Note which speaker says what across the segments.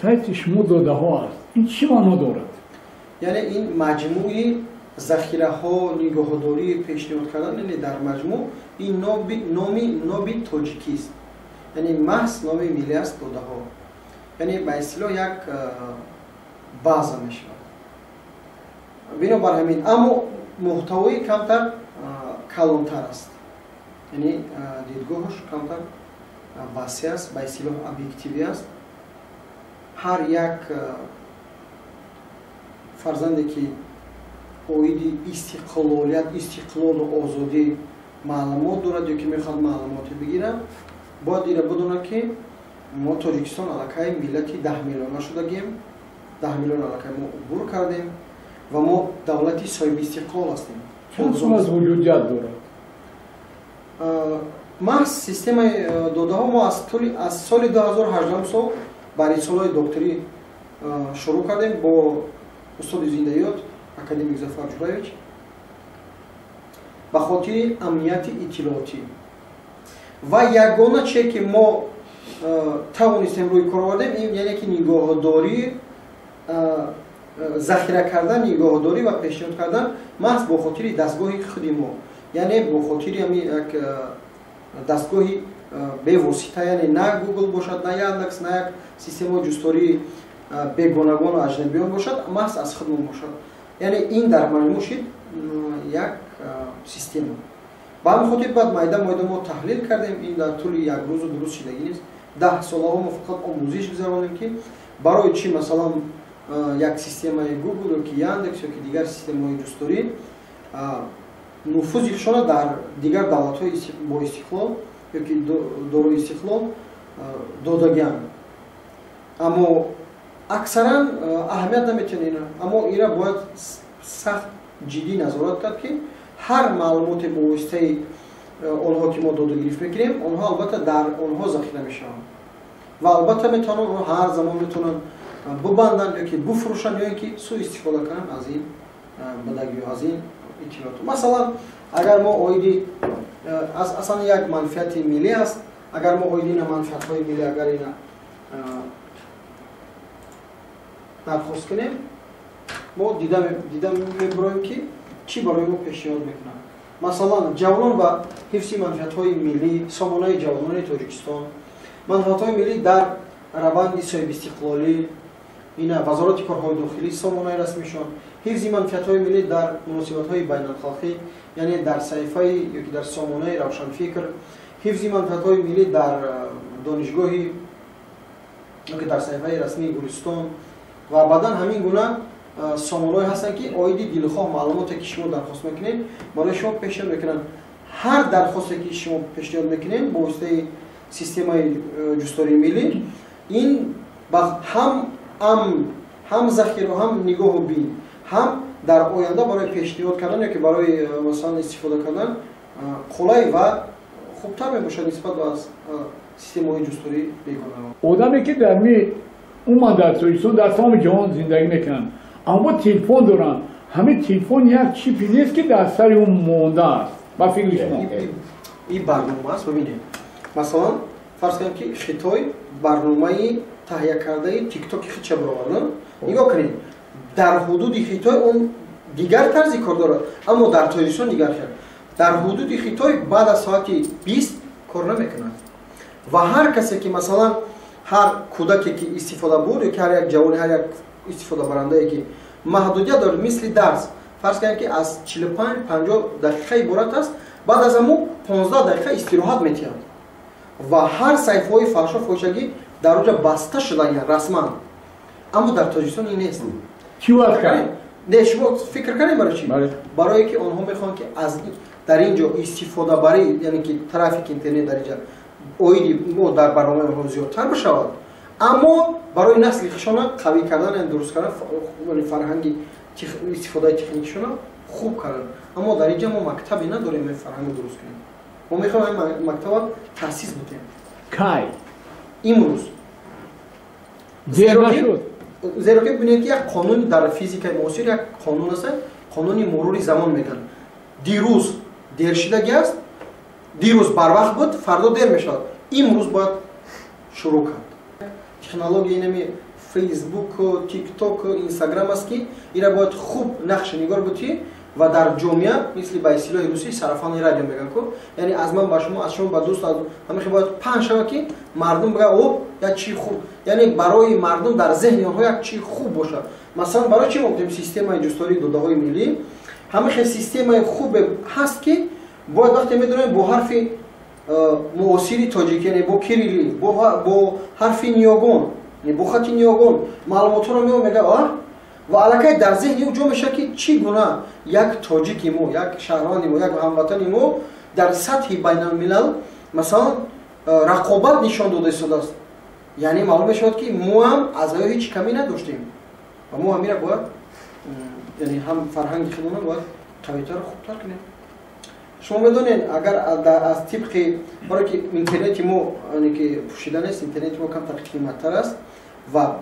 Speaker 1: Сайти шумо додаҳо аст. Ин чӣ маъно дорад?
Speaker 2: Яъне ин маҷмӯи захираҳо, нигоҳдорӣ, пешниҳод кардан, яъне дар маҷмӯъ ин номи ноби тоҷикист. Яъне маҳз номи миллӣ аст додаҳо. Яъне ба истилоҳ як база мешавад. Бинобар ҳамин, аммо муҳтавои камтар калонтар аст. Яъне дидгоҳаш камтар васеъ аст, ба истилоҳ объективӣ аст. Ҳар як фарзанде ки оиди истиқлолият, истиқлолу озодӣ маълумот дорад ё ки мехоҳад маълумоте бигирад, бояд ира бидонад, ки мо Тоҷикистон аллакай миллати 10 миллиона шудагием, 10 миллион аллакай мо убур кардем ва мо давлати соҳиби истиқлол ҳастем.
Speaker 1: Чанд сол аз вуҷудият дорад?
Speaker 2: Маҳз системаи додаҳо мо аз соли 2018 сол ба рисолаи докторӣ шурӯъ кардем бо устоди зиндаёд, академик Зафар Ҷураевич, ба хотири амнияти иттилоотӣ. Ва ягона чие ки мо тавонистем рӯи кор овардем, ин яъне ки нигоҳдорӣ, захира кардан, нигоҳдорӣ ва пешниҳод кардан маҳз бо хотири дастгоҳи худи мо, яъне бо хотири ҳами як дастгоҳи бевосита, яъне на Гугл бошад, на Яндекс, на як системаи ҷусттории бегонагону аҷнабиён бошад, маҳз аз худмон бошад. Яъне ин дар маҷмӯъ шид як система. Ба ҳамин хотир баъд майда майда мо таҳлил кардем. Ин дар тӯли як рӯзу дуруст шидагӣ нест. 10 солаҳо мо фақат омӯзиш гузаронем, ки барои чӣ, масалан, як системаи Гугл ё ки Яндекс ё ки дигар системаҳои ҷустторӣ нуфузи худшона дар дигар давлатҳои бо истиқлол ё ки дорои истиқлол додагианд, аммо аксаран аҳамият наметиҳанд ина. Аммо ира бояд сахт ҷиддӣ назорат кард, ки ҳар маълумоте бо воситаи онҳо ки мо доду гирифт мекунем, онҳо албатта дар онҳо захира мешаванд ва албатта метавонанд онҳо ҳар замон метавонанд бубанданд ё ки буфурӯшанд, ё ин ки суистифода кунанд аз ин бадагиҳо, аз ин иттилоот. Масалан, агар мо оиди аслан як манфиати миллӣ аст, агар мо оиди ина манфиатҳои миллӣ агар ина дархост кунем, мо дида мебироем, ки чӣ барои мо пешниҳод мекунанд. Масалан, ҷавонон ва ҳифзи манфиатҳои миллӣ, сомонаи ҷавонони Тоҷикистон, манфиатҳои миллӣ дар раванди соҳибистиқлолӣ, ина Вазорати корҳои дохилӣ, сомонаи расмишон, ҳифзи манфиатҳои миллӣ дар муносибатҳои байналхалқӣ, яъне дар саҳифаи ёки дар сомонаи Равшанфикр, ҳифзи манфиатҳои миллӣ дар донишгоҳи ёки дар саҳифаи расмии Гулистон ва баъдан ҳамин гуна сомонаҳое ҳастанд, ки оиди дилхоҳ маълумоте ки шумо дархост мекунед, барои шумо пешниҳод мекунанд. Ҳар дархосте ки шумо пешниҳод мекунед бо воситаи системаи ҷусттории миллӣ, ин ҳам амн, ҳам захира, ҳам нигоҳу бин, ҳам дар оянда барои пешниҳод кардан ё ки барои масалан истифода кардан қулай ва хубтар мебошад нисбат ба системаҳои ҷусттории бегона.
Speaker 1: Одаме ки дар ми умуман дар Тоҷикистон, дар тамоми ҷаҳон зиндагӣ мекунанд, аммо телефон доранд, ҳамин телефон як чипи нест, ки дар сари ӯ мондааст, ба фикри шумо?
Speaker 2: Ин барнома аст. Бибинед, масалан, фарз кунем, ки Хитой барномаи таҳия кардаи Тиктоки худша баровард. Нигоҳ кунед, дар ҳудуди Хитой он дигар тарзи кор дорад, аммо дар Тоҷикистон дигар хел. Дар ҳудуди Хитой баъд аз соати 20 кор намекунад ва ҳар касе ки, масалан, ҳар кӯдаке ки истифода бурд ё ки ҳар як ҷавони, ҳар як истифодабарандае ки маҳдудият дорад, мисли дарс, фарз кунем, ки аз 45-50 дақиқа иборат аст, баъд аз ҳамун 15 дақиқа истироҳат метиҳад ва ҳар саҳифаҳои фаҳшо, фоҳишагӣ дар оҷа баста шудагиянд расман. Аммо дар Тоҷикистон ин нест.
Speaker 1: Чӣ бояд кард?
Speaker 2: Не, шумо фикр кардем, барои чӣ? Барое ки онҳо мехоҳанд, ки аз дар ин ҷо истифодабарӣ, яъне ки трафики интернет дар инҷа оиди мо дар барномаи онҳо зиёдтар бишавад, аммо барои насли худшона қавӣ кардан, яъне дуруст кардан, фарҳанги истифодаи техникишона хуб кардан. Аммо дар инҷа мо мактабе надорем ин фарҳангро дуруст кунем. Мо мехоҳем мактаба таъсис будем.
Speaker 1: Кай?
Speaker 2: Имрӯз.
Speaker 1: Дер нашуд?
Speaker 2: Зеро ки бинед, ки як қонун дар физикаи муосир, як қонун аст, қонуни мурури замон мегӯянд. Дирӯз дер шидаги аст, дирӯз барвақт буд, фардо дер мешавад. Имрӯз бояд шурӯъ кард. Технология инами Фейсбук, Тикток, Инстаграм аст, ки ира бояд хуб нақши нигор бутӣ ва дар ҷомеа, мисли ба истилоҳи русӣ сарафанни радио мегӯянд ку, яъне аз ман ба шумо, аз шумо ба дӯст, ҳамин бояд паҳн шавад, ки мардум бигӯяд: о, як чии хуб, яъне барои мардум дар зеҳни онҳо як чии хуб бошад. Масалан, барои чӣ мо гуфтем системаи ҷусттории додаҳои миллӣ? Ҳамин хел системаи хубе ҳаст, ки бояд вақте медонем бо ҳарфи муосири тоҷик, яъне бо кирилли, бо ҳарфи ниёгон, бо хати ниёгон маълумотҳоро мео мега, а ва аллакай дар зеҳни ӯ ҷо мешавад, ки чӣ гуна як тоҷики мо, як шаҳрванди мо, як ҳамватани мо дар сатҳи байналмилал, масалан, рақобат нишон дода истодааст. Яъне маълум мешавад, ки мо ҳам аз ҳаё ҳеҷ камӣ надоштем ва мо ҳамира бояд, яъне ҳам фарҳанги худона бояд қавитару хубтар кунем. Шумо медонед, агар аз тибқи барое ки интернети мо ки пӯшида нест, интернети мо камтар қиматтар аст ва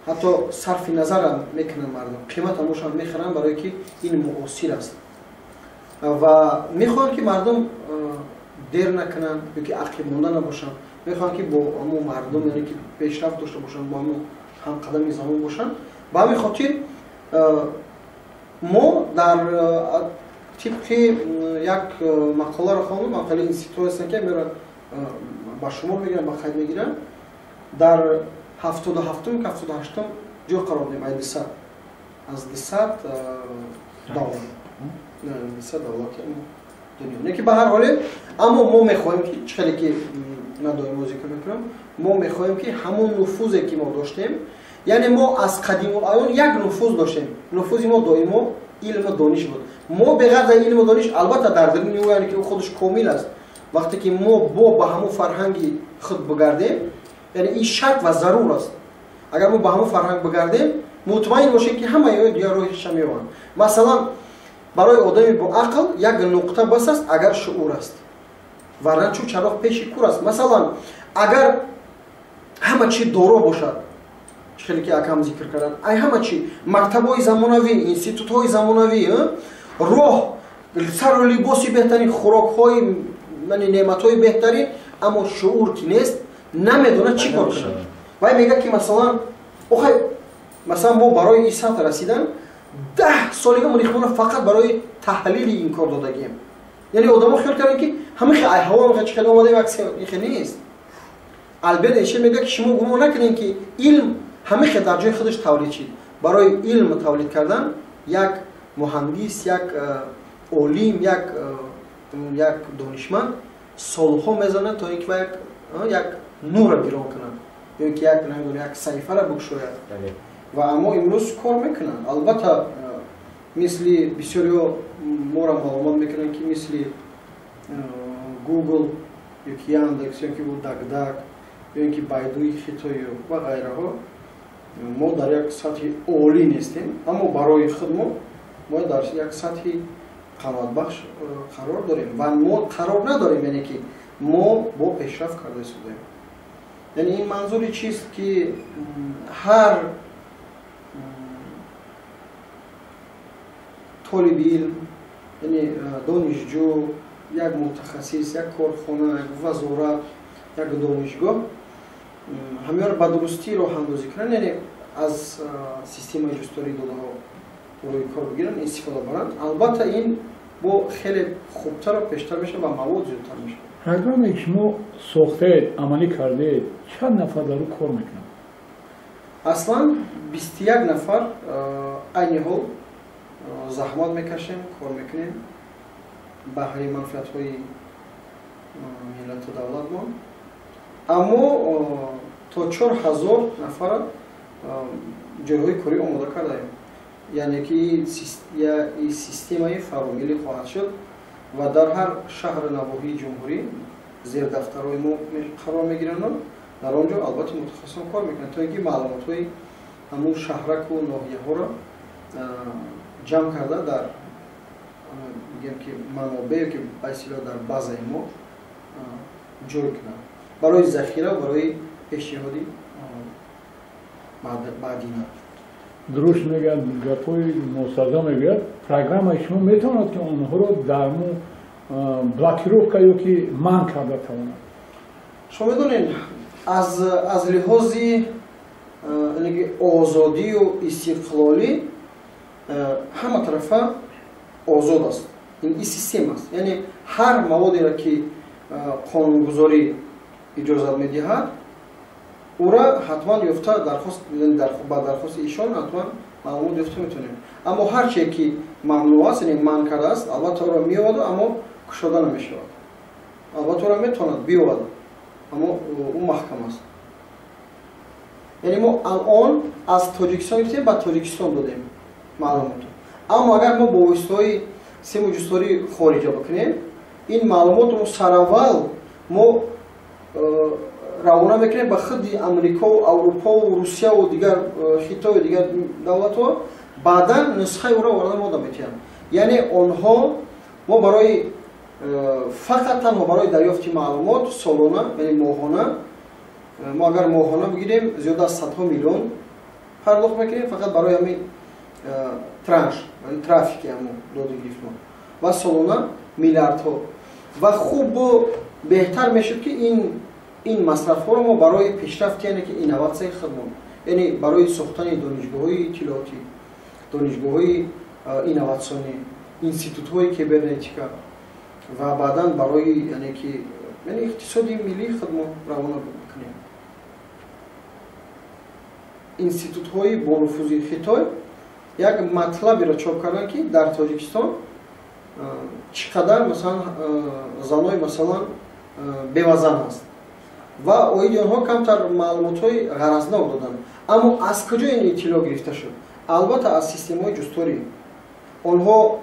Speaker 2: ҳатто сарфи назарам мекунанд мардум, қиматам бошанд мехаранд, барое ки ин муосир аст ва мехоҳанд, ки мардум дер накунанд ё ки ақибмонда набошанд. Мехоҳанд, ки бо ҳамон мардум, яъне ки пешрафт дошта бошанд, бо ҳамон ҳамқадами замон бошанд. Ба ҳамин хотир мо дар тибқи як мақоларо хондам, мақолаи институт ҳастанд, ки меро ба шумор мегиранд, ба қайд мегиранд, дар 77-ум, 78-ум ҷой қарор додем ай 200, аз 200 давлат, 200 давлати дунё. Не ки ба ҳар ҳоле, аммо мо мехоҳем, ки чӣ хеле ки ман доимо зикр мекунам, мо мехоҳем, ки ҳамон нуфузе, ки мо доштем, яъне мо аз қадимулайён як нуфуз доштем. Нуфузи мо доимо илму дониш буд. Мо беғарз аз илму дониш, албатта, дар даруни ӯ, яъне ки ӯ худаш комил аст, вақте ки мо бо ба ҳамон фарҳанги худ бигардем, яъне ин шарт ва зарур аст, агар мо ба ҳамон фарҳанг бигардем, мутмаин бошем, ки ҳамаи дигар роҳиша меёбанд. Масалан, барои одами бо ақл як нуқта бас аст, агар шуур аст, варна чӯ чароғ пеши кур аст. Масалан, агар ҳама чи доро бошад, чӣ хеле ки акам зикр карданд, ай ҳама чи мактабҳои замонавӣ, институтҳои замонавӣ, роҳ, сару либоси беҳтарин, хӯрокҳои, неъматҳои беҳтарин, аммо шуур ки нест, намедонад чӣ кор кунад. Вай мегӯяд, ки масалан, охай, масалан, мо барои ин сатҳ расидан 10 соли умри худро фақат барои таҳлили ин кор додагием. Яъне одамо хиёл карданд, ки ҳама хе ай ҳаво мехе чӣ хеле омадаем, як хе нест. Алберт Эйнштейн мегӯяд, ки шумо гумон накунед, ки илм ҳама хе дар ҷои худаш тавлид шид. Барои илм тавлид кардан як муҳандис, як олим, як донишманд солҳо мезанад, то ин ки як нурро гирон кунад ё ки як, намедонам, як саҳифаро бикушояд. Ва аммо имрӯз кор мекунанд. Албатта, мисли бисёриҳо моро маълумот мекунанд, ки мисли Google ё ки Яндекс, ё ки Дакдак, ё ин ки Байдуи Хитою ва ғайраҳо мо дар як сатҳи олӣ нестем, аммо барои худ мо бояд дар як сатҳи қаноатбахш қарор дорем ва мо қарор надорем, яъне ки мо бо пешрафт карда истодаем. Яъне ин манзури чист, ки ҳар толиби илм, яъне донишҷӯ, як мутахассис, як корхона, як вазорат, як донишгоҳ ҳамаро ба дурустӣ роҳандозӣ кунанд, яъне аз системаи ҷусттории додаҳо рӯи кор бигиранд, истифода баранд, албатта, ин бо хеле хубтару пештар мешавад ва мавод зиёдтар мешавад.
Speaker 1: Программе, ки шумо сохтаед, амалӣ кардаед, чанд нафар дар ӯ кор мекунанд?
Speaker 2: Аслан 21 нафар айни ҳол заҳмат мекашем, кор мекунем баҳри манфиатҳои миллату давлатмон, аммо то 4000 нафара ҷойҳои корӣ омода кардаем, яъне ки системаи фаромиллӣ хоҳад шуд ва дар ҳар шаҳру навоҳии ҷумҳурӣ зердафтарҳои мо қарор мегиранд. Дар он ҷо албатта мутахассисон кор мекунанд, то ин ки маълумотҳои ҳамун шаҳраку ноҳияҳоро ҷамъ карда, дар мегӯям ки манобее, ки ба истилоҳ дар базаи мо ҷой кунанд барои захира, барои пешниҳоди баъдина.
Speaker 1: Дуруст мегӯяд, гапҳои носазо мегӯяд. Программаи шумо метавонад, ки онҳоро дар мо блокировка ё ки манъ карда тавонад?
Speaker 2: Шумо медонед, Аз лиҳози озодию истиқлолӣ ҳама тарафа озод аст. Ин система аст. Яъне ҳар маводеро ки қонунгузорӣ иҷозат медиҳад, ӯра ҳатман ёфта ба дархости ишон ҳатман маълумот ёфта метавонем. Аммо ҳар чие ки мамнӯъ аст, яъне манъ кардааст, албатта ӯро меоваду, аммо кушода намешавад. Албатта ӯро метавонад биёвад, аммо ӯ маҳкам аст. Яъне мо алон аз Тоҷикистон гирифтем, ба Тоҷикистон додем маълумотро. Аммо агар мо бо воситаҳои симу ҷустторӣ хориҷа бикунем, ин маълумотро сараввал мо равона мекунем ба худи Амрикову Аврупову Русияву дигар Хитою дигар давлатҳо, баъдан нусхаи ӯро оварда мода метиҳанд. Яъне онҳо мо барои фақат танҳо барои дарёфти маълумот солона, яъне моҳона, мо агар моҳона бигирем, зиёда аз садҳо миллион пардохт мекунем фақат барои ҳамин транш, трафики ҳамон доду гирифтмо, ва солона миллиардҳо. Ва хубу беҳтар мешуд ки ин масрафҳоро мо барои пешрафти, яъне ки инноватсияи худмон, яъне барои сохтани донишгоҳҳои иттилоотӣ, донишгоҳҳои инноватсионӣ, институтҳои кибернетика ва баъдан барои яъне ки яъне иқтисоди миллии худмон равона бикунем. Институтҳои бонуфузи Хитой як матлаберо чоп карданд, ки дар Тоҷикистон чӣ қадар масалан занои масалан бевазан ҳаст ва оиди онҳо камтар маълумотҳои ғаразнок доданд. Аммо аз куҷо ин иттилоъ гирифта шуд? Албатта аз системаҳои ҷустторӣ. Онҳо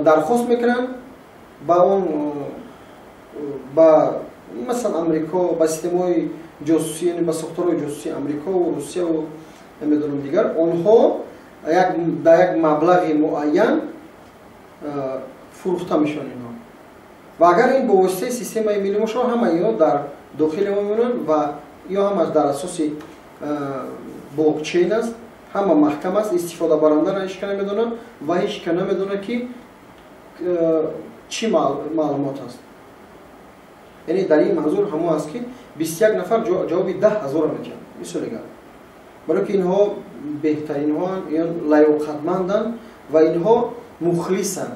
Speaker 2: дархост мекунанд ба он, ба масалан Амрико, ба системаҳои ҷосусӣ, яъне ба сохторҳои ҷосусии Амрикову Русияву намедонам дигар. Онҳо дар як маблағи муайян фурӯхта мешаванд инҳо. Ва агар ин бо воситаи системаи миллӣ бошад, ҳама инҳо дар дохили мо мемонанд ва ё ҳамаш дар асоси блокчейн аст, ҳама маҳкам аст, истифодабарандаро ҳеҷ ка намедонад ва ҳеҷ ка намедонад ки чӣ маълумот аст. Яъне дар ин манзур ҳамон аст ки 21 нафар ҷавоби 10 ҳазорро медиҳанд. Мисоли гап, барои ки инҳо беҳтаринҳоанд, лаёқатманданд ва инҳо мухлисанд.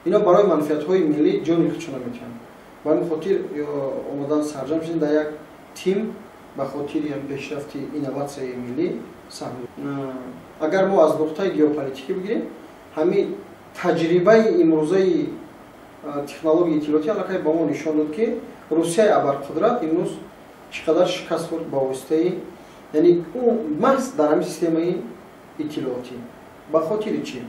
Speaker 2: Инҳо барои манфиатҳои миллӣ ҷони худшонро медиҳанд. Ба ҳамин хотир омадан сарҷам шудем дар як тим ба хотири пешрафти инноватсияи миллӣ саҳм. Агар мо аз нуқтаи геополитикӣ бигирем, ҳамин таҷрибаи имрӯзаи технологияи иттилоотӣ аллакай ба мо нишон дод, ки Русияи абарқудрат имрӯз чӣ қадар шикаст хӯрд ба воситаи, яъне ӯ маҳз дар ҳамин системаи иттилоотӣ. Ба хотири чӣ?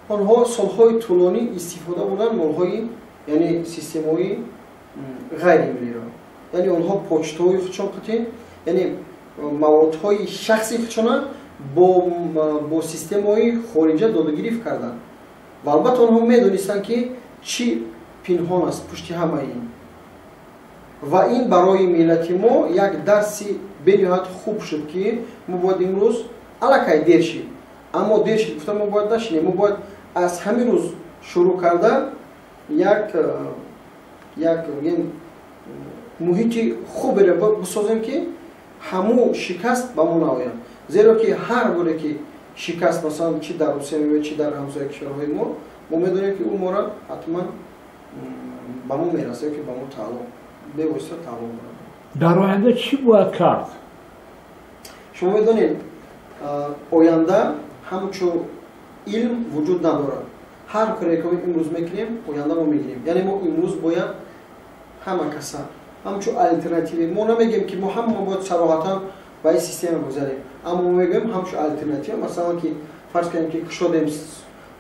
Speaker 2: Онҳо солҳои тӯлонӣ истифода бурданд молҳои, яъне системаҳои ғайримиллиро. Яъне онҳо почтаҳои худшон қатӣ, яъне маводҳои шахси худшона бо системаҳои хориҷа додагирифт карданд. Ва албатта онҳо медонистанд, ки чӣ пинҳон аст пушти ҳамаи ин. Ва ин барои миллати мо як дарси бениҳоят хуб шуд, ки мо бояд имрӯз аллакай дер шид. Аммо дер шид гуфта мо бояд нашинем, мо бояд аз ҳамин рӯз шурӯъ карда як муҳити хуберо бисозем, ки ҳамун шикаст ба мо наояд. Зеро ки ҳар боре ки шикаст масалан чӣ дар Русия меояд, чӣ дар ҳамсоя кишварҳои мо, мо медонем, ки ӯ моро ҳатман ба мо мерасад, ки ба мо тааллуқ бевосита тааллуқ дорад.
Speaker 1: Дар оянда чӣ бояд кард?
Speaker 2: Шумо медонед, оянда ҳамчун илм вуҷуд надорад. Ҳар коре ки имрӯз мекунем, оянда мо мегирем. Яъне мо имрӯз бояд ҳама каса ҳамчун алтернативе, мо намегӯем ки мо ҳама бояд сароҳатан ба ин система гузарем, аммо мо мегӯем ҳамчун алтернатива, масалан ки фарз кунем ки кушодем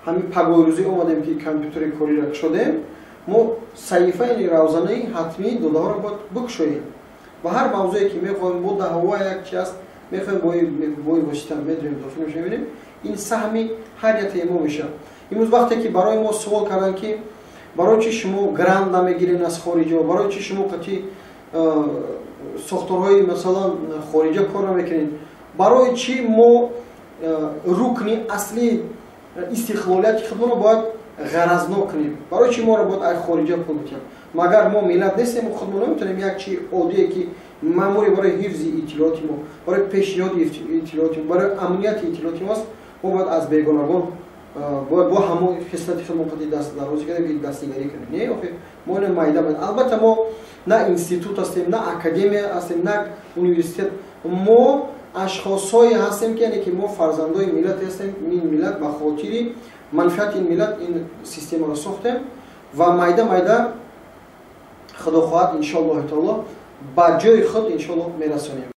Speaker 2: ҳамин пагоҳрӯзӣ омадем ки компютери кориро кушодем, мо саҳифаи равзанаи ҳатмии додаҳоро бояд бикушоем ва ҳар мавзӯе ки мехоҳем, бо даҳова як чи аст, мехоҳем бо восита медонем, дохил мешавем, мебинем, ин саҳми ҳар яктаи мо мешавад. Имрӯз вақте ки барои мо суол карданд, ки барои чи шумо грант намегиред аз хориҷа, барои чи шумо қатъи сохторҳои масалан хориҷа кор намекунед, барои чи мо рукни аслии истиқлолияти худмонро бояд ғаразнок кунем, барои чи моро бояд аз хориҷа пул битиҳанд? Магар мо миллат нестем, мо худмон наметавонем як чи оддие ки Маъмури барои ҳифзи иттилооти мо, барои пешниҳоди иттилооти мо, барои амнияти иттилооти мост. Мо бояд аз бегонагон бояд бо ҳамон хислати худмон қати даст дарозӣ кардем, ки дастнигарӣ кунем. Не, охи мо ина майда майда. Албатта, мо на институт ҳастем, на академия ҳастем, на университет. Мо ашхосҳое ҳастем, ки яъне ки мо фарзандои миллате ҳастем. Ин миллат, ба хотири манфиати ин миллат ин системаро сохтем ва майда майда, худо хоҳад, иншоаллоҳи таоло, ба ҷои худ иншоаллоҳ мерасонем.